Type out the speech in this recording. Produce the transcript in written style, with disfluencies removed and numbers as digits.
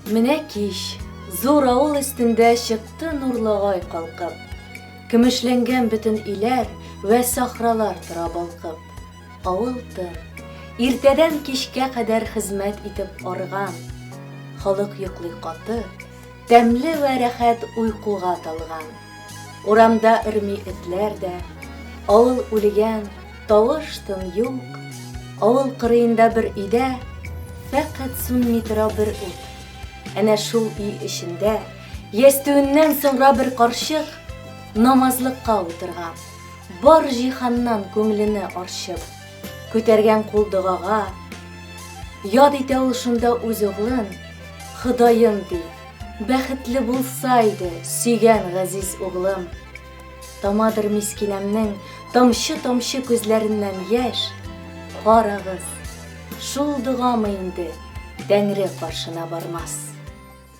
Менә кич, зур авыл өстендә чыкты нурлы ай калкып. Көмешләнгән бөтен өйләр вә сахралар тора балкып. Авыл тын. Иртәдән кичкә кадәр хезмәт итеп арыган. Халык йоклый каты, тәмле вә рәхәт уйкуга талган. Урамда өрми этләр дә, авыл үлгән, тавыш-тын юк. Авыл кырыенда бер өйдә фәкать сүнми тора бер ут. Әнә шул өй эчендә ястүеннән соңра бер карчык намазлыкка утырган. Бар җиһаннан күңелене арчып, күтәргән кул догага. Яд итә ул шунда үз углын, Ходаем, ди, бәхетле булса иде сөйгән газиз углым. Тамадыр мискинәмнең тамчы-тамчы күзләреннән яшь. Карагыз, шул догамы инде Тәңре каршына бармас.